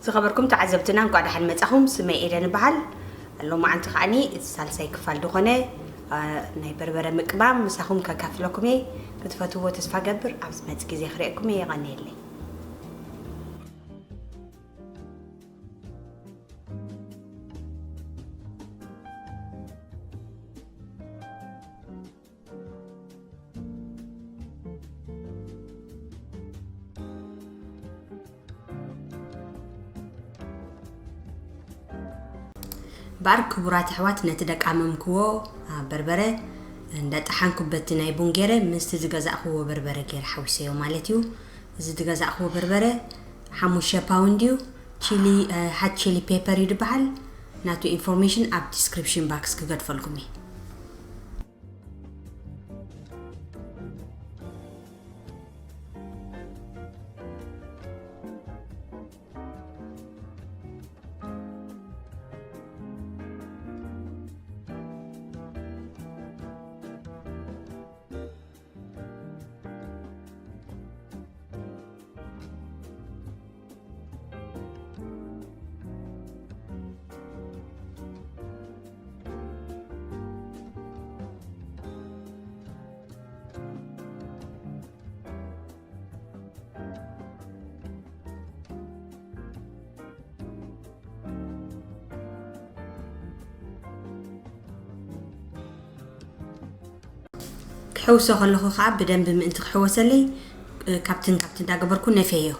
ዝኸበርኩም ተዓዘብትና፣ እንኳዕ ደሓን መጻኹም። ስመይ ኤደን እበሃል። ሎማዓንቲ ከዓኒ እቲ ሳልሳይ ክፋል ዝኾነ፣ አ፣ ናይ በርበረ ምቅማም ምሳኹም ከካፍለኩም እየ። ክትፈትዎ ተስፋ ገብር። ኣብ ዝመጽእ ግዜ ክርእየኩም እየ። የቐንየለይ። እምበኣር ክቡራት ኣሕዋት፣ ነቲ ደቃመምክዎ፣ አ፣ በርበረ እንዳጠሓንኩ በቲ ናይ ቡን ገይረ ምስቲ ዝገዛእክዎ በርበረ ገይረ ሓዊሰዮ ማለት እዩ። እዚ ዝገዛእክዎ በርበረ ሓሙሽተ ፓውንድ እዩ። ቺሊ፣ አ፣ ሃት ቺሊ ፔፐር እዩ ዝበሃል። ናቱ ኢንፎርሜሽን ኣብ ዲስክሪፕሽን ባክስ ክገድፈልኩም እየ። ክሕውሶ ከለኹ ከዓ ብደንቢ ምእንቲ ክሕወሰለይ፣ እ፣ ካብትን ካብትን እንዳገበርኩ ነፍየዮ።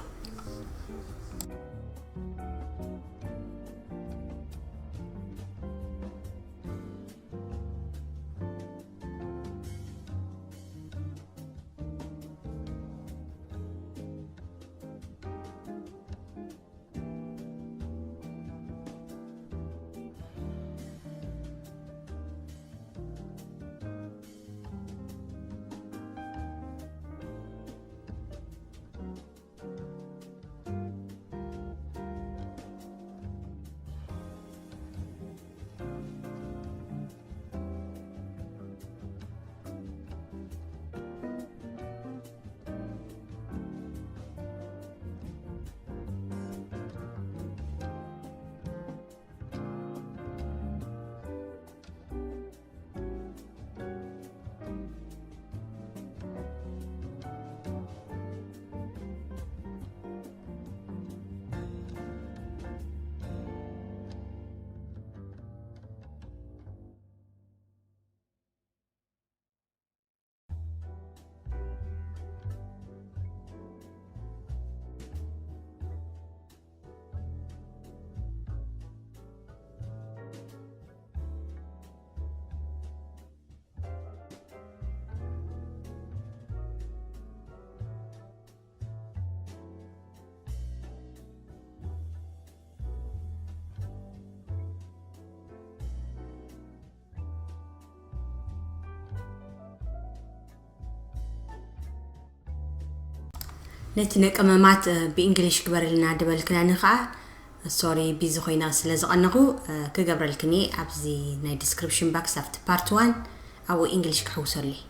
ነቲ ነቀመማት፣ እ፣ ብእንግሊሽ ግበረልና ድበልክናኒ ኸዓ፣ ሶሪ፣ ቢዚ ኮይና ስለ ዝቐነኹ፣ እ፣ ክገብረልክኒ ኣብዚ ናይ ዲስክሪፕሽን ባክስ ኣብቲ ፓርት ዋን ኣብኡ እንግሊሽ ክሕውሰሉ እየ።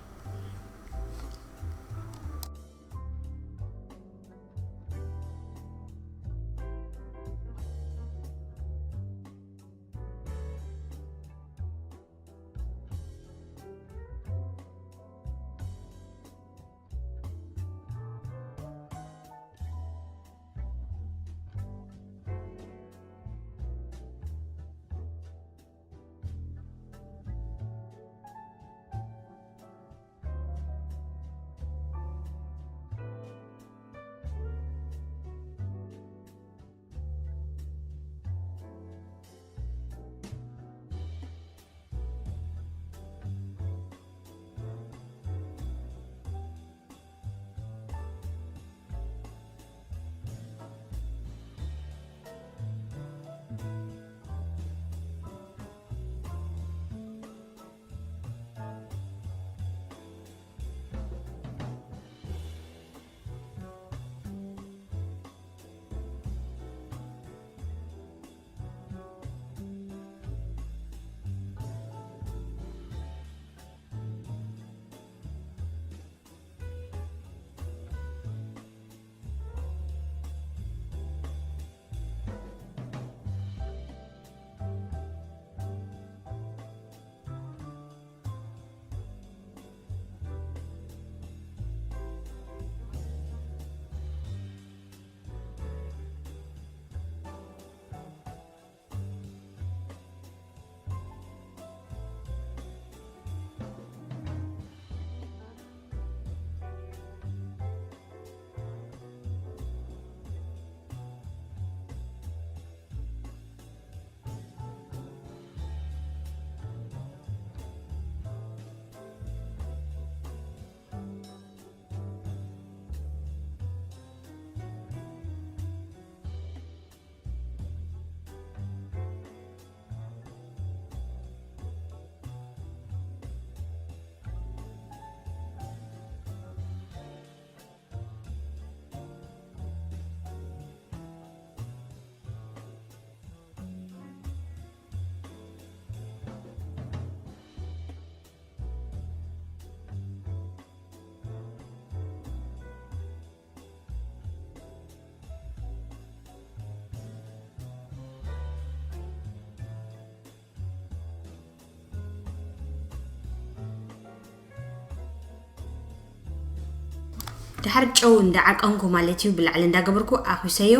ድሓር ጨው እንዳዓቀንኩ ማለት እዩ፣ ብላዕሊ እንዳገበርኩ ኣኹሰዮ።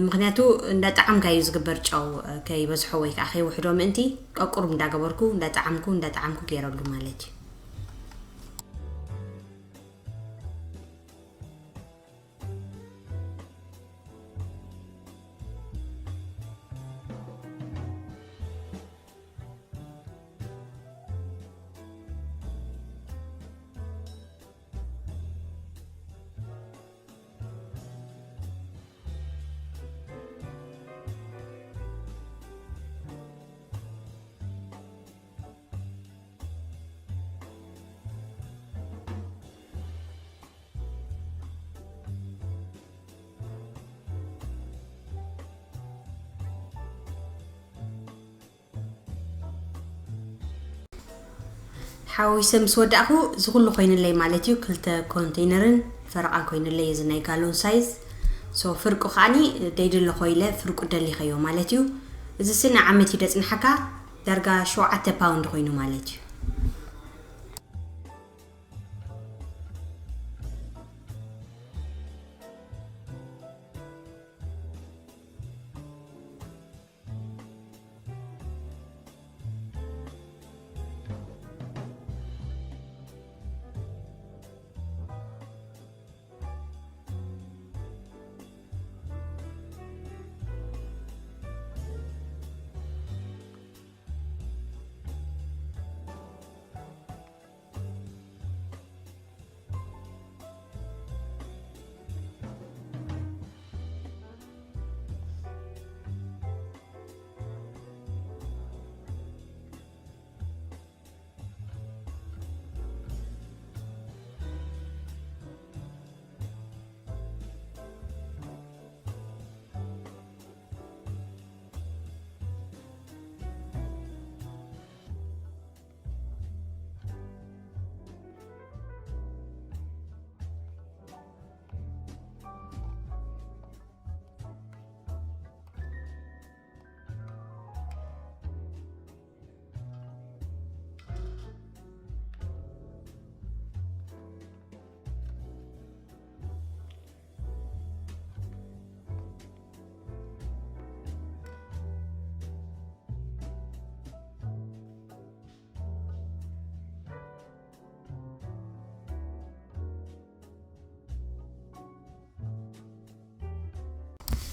ምክንያቱ እንዳጣዕምካ እዩ ዝግበር፣ ጨው ከይበዝሖ ወይ ከዓ ከይውሕዶ ምእንቲ ቀቁርብ እንዳገበርኩ እንዳጣዕምኩ እንዳጣዕምኩ ገይረሉ ማለት እዩ። ሓዊሰ ምስ ወዳእኹ እዚ ኩሉ ኮይንለይ ማለት እዩ። ክልተ ኮንቴይነርን ፈረቓን ኮይንለይ፣ እዚ ናይ ጋሎን ሳይዝ። ሶ ፍርቁ ከዓኒ ደይደለኾ ኢለ ፍርቁ ደሊኸዮ ማለት እዩ። እዚ ሲ ንዓመት እዩ ደጽንሓካ፣ ዳርጋ ሸውዓተ ፓውንድ ኮይኑ ማለት እዩ።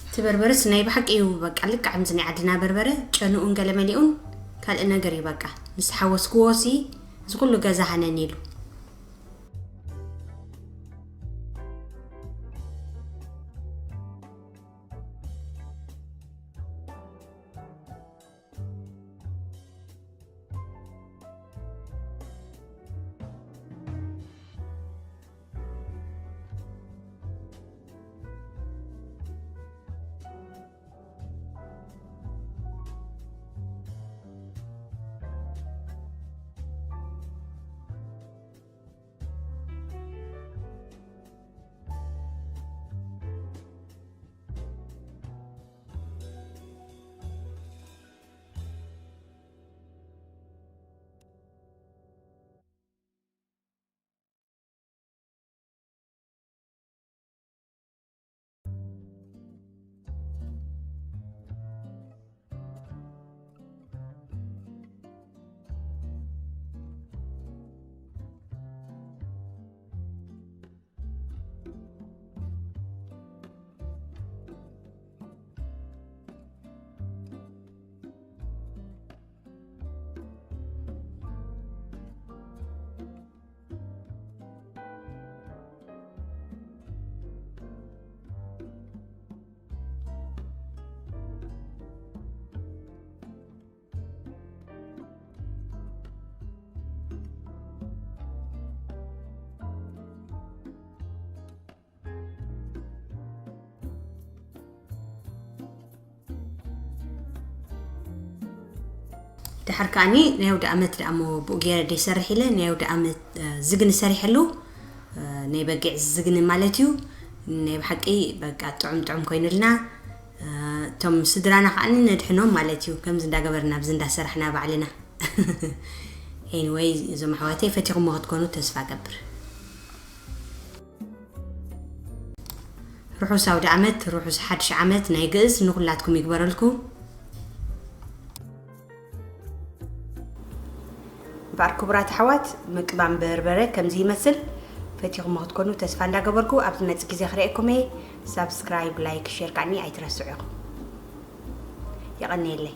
እቲ በርበረስ ናይ ብሓቂ እዩ፣ በቃ ልክዕ ከምዚ ናይ ዓድና በርበረ፣ ጨንኡን ገለ መሊኡን ካልእ ነገር እዩ። በቃ ምስ ሓወስክዎ ሲ እዚ ኩሉ ገዛ ሃነን ኢሉ። ድሓር ከዓኒ ናይ ኣውደ ኣመት ደኣ እሞ ብኡ ገይረ ደይሰርሕ ኢለ ናይ ኣውደ ኣመት ዝግኒ ሰሪሐሉ። ናይ በጊዕ ዝግኒ ማለት እዩ። ናይ ብሓቂ በቃ ጥዑም ጥዑም ኮይኑልና። እቶም ስድራና ከዓኒ ነድሕኖም ማለት እዩ፣ ከምዚ እንዳገበርና ኣብዚ እንዳሰራሕና ባዕልና። ኤኒወይ፣ እዞም ኣሕዋተይ ፈቲኹሞ ክትኮኑ ተስፋ ገብር። ርሑስ ኣውደ ዓመት፣ ርሑስ ሓድሽ ዓመት ናይ ግእዝ ንኹላትኩም ይግበረልኩም። እምበኣር ክቡራት ኣሕዋት፣ ምቅማም በርበረ ከምዚ ይመስል። ፈቲኹሞ ክትኮኑ ተስፋ እንዳገበርኩ፣ ኣብ ዝመጽእ ግዜ ክርእየኩም እየ። ሳብስክራይብ፣ ላይክ፣ ሼር ከዓኒ ኣይትረስዑ ኢኹም። የቐንየለይ።